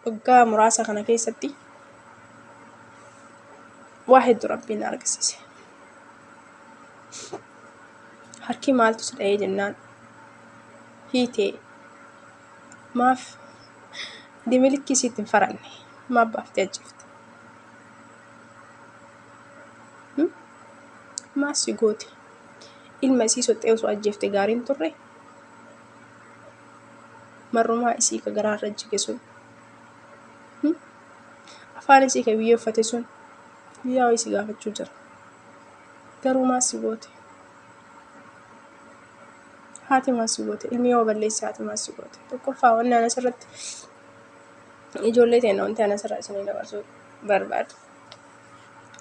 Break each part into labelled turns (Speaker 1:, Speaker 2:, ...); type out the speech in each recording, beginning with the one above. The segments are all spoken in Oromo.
Speaker 1: Waggaa muraasa kana keessatti waa hedduu Rabbiin na argisiise. Harki maaltu si dha'ee jennaan hiitee maaf dimilikki isiitti hin faranne maaf baaftee ajjeefte? Maal si goote? Ilma isii soxxee osoo ajjeefte gaariin turre? Marrumaa isii ka garaa irra jige sun. Afaan isii ka biyyee uffate sun guyyaa wayii si gaafachuu jira. Garuu maal si goote? Haati maal si goote? Ilmi yoo balleesse haati maal si goote? Tokkoffaa wanni ana asirratti ijoollee teenna wanti ana asirraa isinii dabarsuu barbaadu.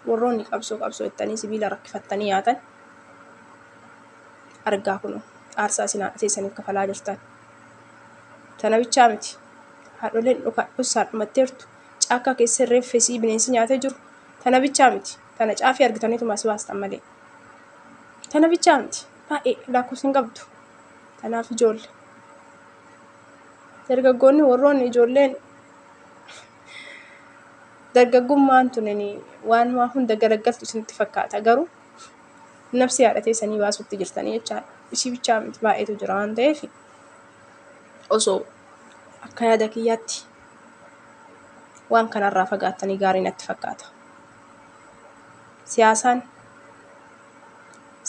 Speaker 1: Warroonni qabsoo qabsoo jettanii sibiila rakkifattanii yaatan argaa kunoo aarsaa isin haadha teessaniif kafalaa jirtan. Tana bichaa miti. Haadholeen dhossaan dhumatteertu. Caakkaa keessa reeffa isii bineensi nyaatee jiru. Tana bichaa miti. Tana caafii argitaniituma as baastan malee. Tana bichaa miti. Baay'ee lakkoofsa hin qabdu. Tanaaf ijoolle. Dargaggoonni warroonni ijoolleen dargaggummaan tunin waan waa hunda garagaltu isinitti fakkaata garuu nafsi haadha teessanii baasutti jirtanii jechaadha. Isii bichaa miti baay'eetu jira waan ta'eef osoo akka yaada kiyyaatti waan kanarraa fagaattanii gaarii natti fakkaata. Siyaasaan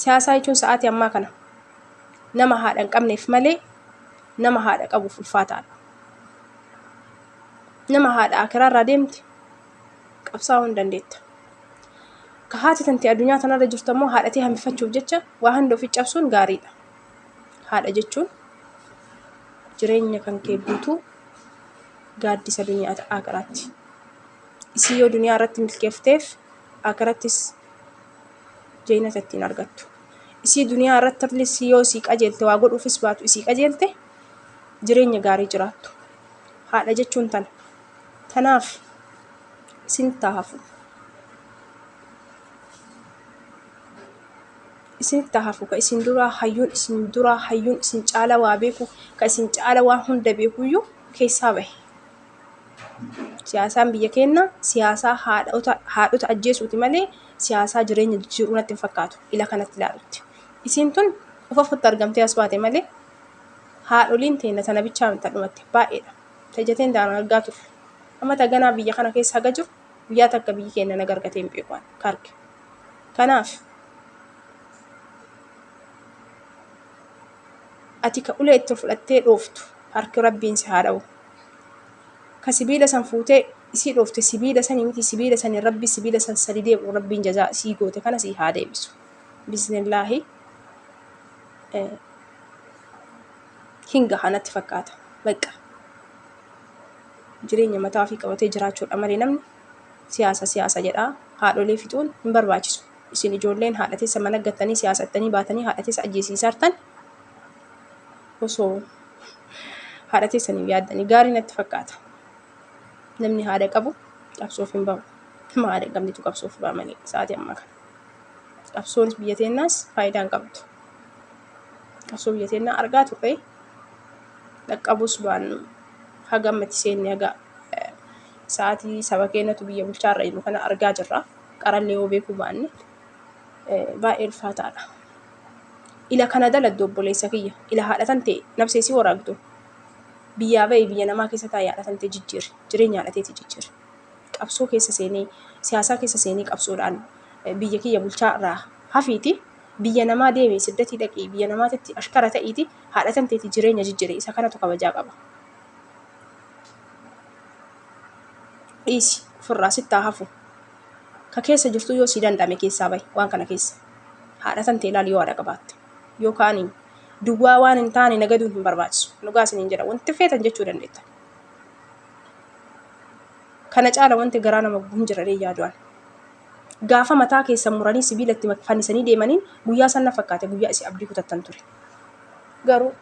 Speaker 1: siyaasaa jechuun sa'aatii ammaa kana nama haadha hin qabneef malee nama haadha qabuuf ulfaataadha. Nama haadha akiraarraa deemte qabsaa'uu hin dandeetta. Ka haati tante addunyaa tanarra jirtu ammoo haadha tee hambifachuuf jecha waa hunda ofi cabsuun gaariidha. Haadha jechuun jireenya kan kee guutuu gaaddisa duniyaa akiraatti. Isii yoo duniyaa irratti milkeefteef akirattis jeynata ittiin argattu. Isii duniyaa irratti illee yoo isii qajeelte waa godhuufis baatu isii qajeelte jireenya gaarii jiraattu. Haadha jechuun tana. Tanaaf isinitti haa hafu. Isinitti haa hafu ka isin duraa hayyuun isin duraa hayyuun isin caala waa beeku ka isin caala waa hunda beekuyyuu keessaa bahe. Siyaasaan biyya keenna siyaasaa haadhota haadhota ajjeesuuti malee siyaasaa jireenya jijjiiruu natti hin fakkaatu ila kanatti ilaalutti. Isiin tun of ofitti argamtee as baate malee haadholiin teenna tana bichaa miti ta dhumatte baay'eedha. Ta ija teen ta'an argaa turre. Amma ta ganaa biyya kana keessa haga jiru guyyaa takka biyyi keenna naga argatee hin beeku ani ka arge. Kanaaf ati ka ulee itti ol fudhattee dhooftu harki Rabbiin si haa dha'u. Ka sibiila san fuutee isii dhoofte sibiila sanii miti sibiila sanii Rabbi sibiila san sadi deebi'u Rabbiin jazaa isii goote kana sii haa deebisu. Bismillaahi hin gaha natti fakkaata. Baqqa. Jireenya mataa ofii qabatee jiraachuudha malee namni siyaasa siyaasa jedhaa haadholee fixuun hin barbaachisu. Isin ijoolleen haadha teessa mana gattanii siyaasattanii baatanii haadha teessa ajjeesiisaartan osoo haadha teessaniif yaaddanii gaarii natti fakkaata. Namni haadha qabu qabsoof hin bahu. Nama haadha hin qabnetu qabsoof baha malee sa'aatii ammaa kana. Qabsoonis biyya teennaas faayidaa hin qabdu. Qabsoo biyya teennaa argaa turre dhaqqabus baannu haga ammatti seenne haga sa'aatii saba keenyatu biyya bulchaa irra jiru kana argaa jirra. Qarallee yoo beekuu baanne baay'ee ulfaataadha. Ila kana daladdu obboleessa kiyya. Ila haadha tante nabsee si waraagdu. Biyyaa ba'i biyya namaa keessa taa'i haadha tante jijjiiri. Jireenya haadha teetii jijjiiri. Qabsoo keessa seenee siyaasaa keessa seenee qabsoodhaan biyya kiyya bulchaa irraa hafiiti biyya namaa deemi siddatii dhaqii biyya namaatitti ashkara ta'iiti haadha tanteeti jireenya jijjiri isa kanatu kabajaa qaba. Dhiisi ofirraa sitti haa hafu. Ka keessa jirtuu yoo sii danda'ame keessaa bahi waan kana keessa. Haadha tantee ilaali yoo haadha qabaatte. Yoo kaaniin duwwaa waan hin taane nagaduun hin barbaachisu. Dhugaa isiniin jedha wanti feetan jechuu dandeettan. Kana caala wanti garaa nama gubu hin jira jedhee yaadu ani. Gaafa mataa keessan muranii sibiila itti fannisanii deemaniin guyyaa san na fakkaate guyyaa isin abdii kutattan ture. Garuu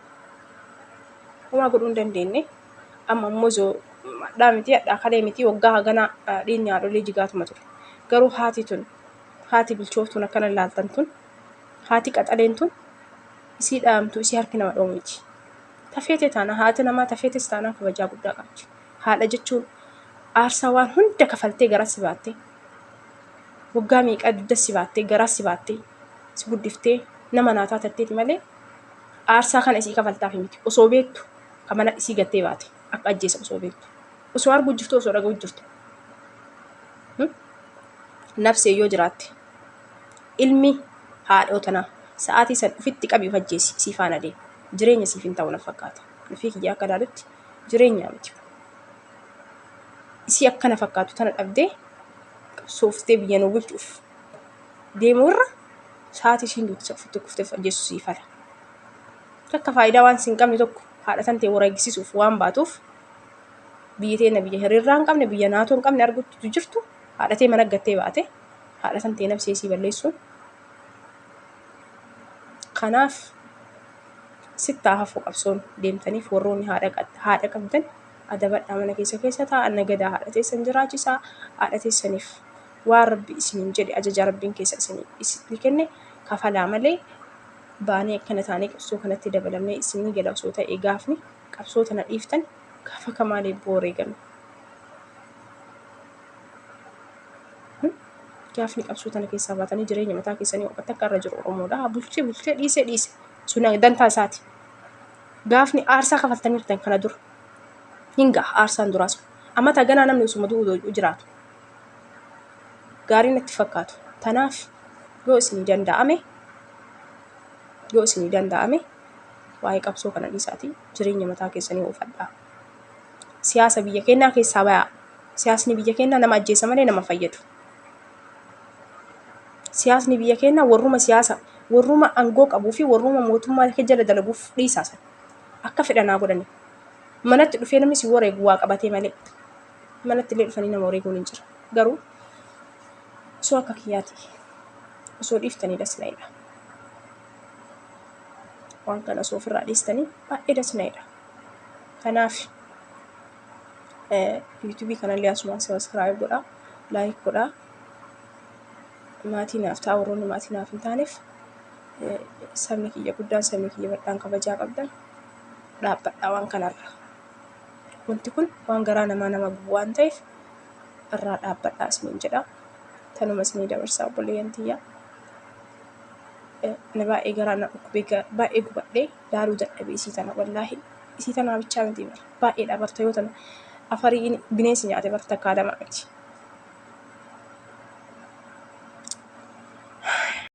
Speaker 1: homaa godhuu hin dandeenye. Amma immoo zoo hadhaa miti hadhaa kalee miti waggaa haganaa dhiigni haadholii jigaatuma ture. Garuu haati tun haati bilchooftuun akkana laaltan tun haati qaxaleen tun isii dhaamtu isii harki nama dha'u miti. Tafeete taana haati namaa tafeetes taanaan kabajaa guddaa qabdi. Haadha jechuun Aarsaa waan hunda kafaltee garaa si baattee waggaa meeqaa dugda si baattee garaa si baattee si guddiftee nama naa taatatteeti malee aarsaa kana isii kafaltaaf miti. Osoo beektu ka mana isii gattee baate akka ajjeesa osoo beektu. Osoo arguu jirtu osoo dhaga'u jirtu. Nafsee yoo jiraatte ilmi haadhoo tanaa sa'aatii san ufitti qabi uf ajjeesi isii faana deemi. Jireenya siif hin ta'u na fakkaata. Nufii kiyya akka ilaalutti jireenyaa miti. Isii akkana fakkaatu tana dhabdee qabsooftee biyya nu bulchuuf deemuu irra sa'aatii isiin duuti ofitti kuftee of ajjeessu sii fala. Takka faayidaa waan siin qabne tokko haadha tan ta'e wareegsisuuf waan baatuuf biyyi teenna biyya hiriirraa hin qabne biyya naatoo hin qabne arguttu jirtu haadha tee mana gattee baate haadha tan ta'e nafsee isii balleessuun kanaaf sittaa hafu qabsoon deemtaniif warroonni haadha qabdan adabadhaa mana keessa keessa taa'aa nagadaa haadha teessan jiraachisaa haadha teessaniif waan rabbi isiniin jedhe ajaja rabbiin keessa isinii kenne kafalaa malee baanee akkana taanee qabsoo kanatti dabalamnee isinii gala osoo ta'e gaafni qabsoo tana dhiiftan gaafa kamaal eebboo wareegame. Gaafni qabsoo tana keessaa baatanii jireenya mataa keessanii oofatti akka irra jiru Oromoodha. Haa bulchee bulchee dhiisee dhiise. Sun dantaa isaati. Gaafni aarsaa kafaltaniirtan kana dura. Hin gaha aarsaan duraa sun. Amma taganaa namni osuma du'u jiraatu. Gaarii natti fakkaatu. Tanaaf yoo isinii danda'ame yoo isinii danda'ame waa'ee qabsoo kana dhiisaatii jireenya mataa keessanii oofadhaa. Siyaasa biyya keenyaa keessaa bayaa. Siyaasni biyya keenyaa nama ajjeesa malee nama fayyadu. Siyaasni biyya keenyaa warruma siyaasa warruma aangoo qabuu fi warruma mootummaa jala dalaguuf dhiisaa sana. Akka fedhan haa godhani. Manatti dhufee namni si wareegu waa qabatee malee. Manatti illee dhufanii nama wareeguun hin jira. Garuu osoo akka kiyyaati osoo dhiiftanii das na jedha. Waan kana osoo ofirraa dhiistanii baay'ee das na jedha. Kanaaf yuutuubii kanallee asumaan subscribe godhaa, like godhaa. Maatii naaf ta'a warroonni maatii naaf hin taaneef sabni kiyya guddaan sabni kiyya bal'aan kabajaa qabdan dhaabbadhaa waan kanarra. Wanti kun waan garaa namaa nama gubu waan ta'eef irraa dhaabbadhaa isiniin jedha. Tanuma isinii dabarsaa obboleeyyan tiyya. Ani baay'ee garaa na dhukkubee baay'ee gubadhee laaluu dadhabee isii tana wallaahi isii tanaa bichaa miti bar baay'eedha barta yoo tana afarii bineensi nyaate bar takkaa lama miti.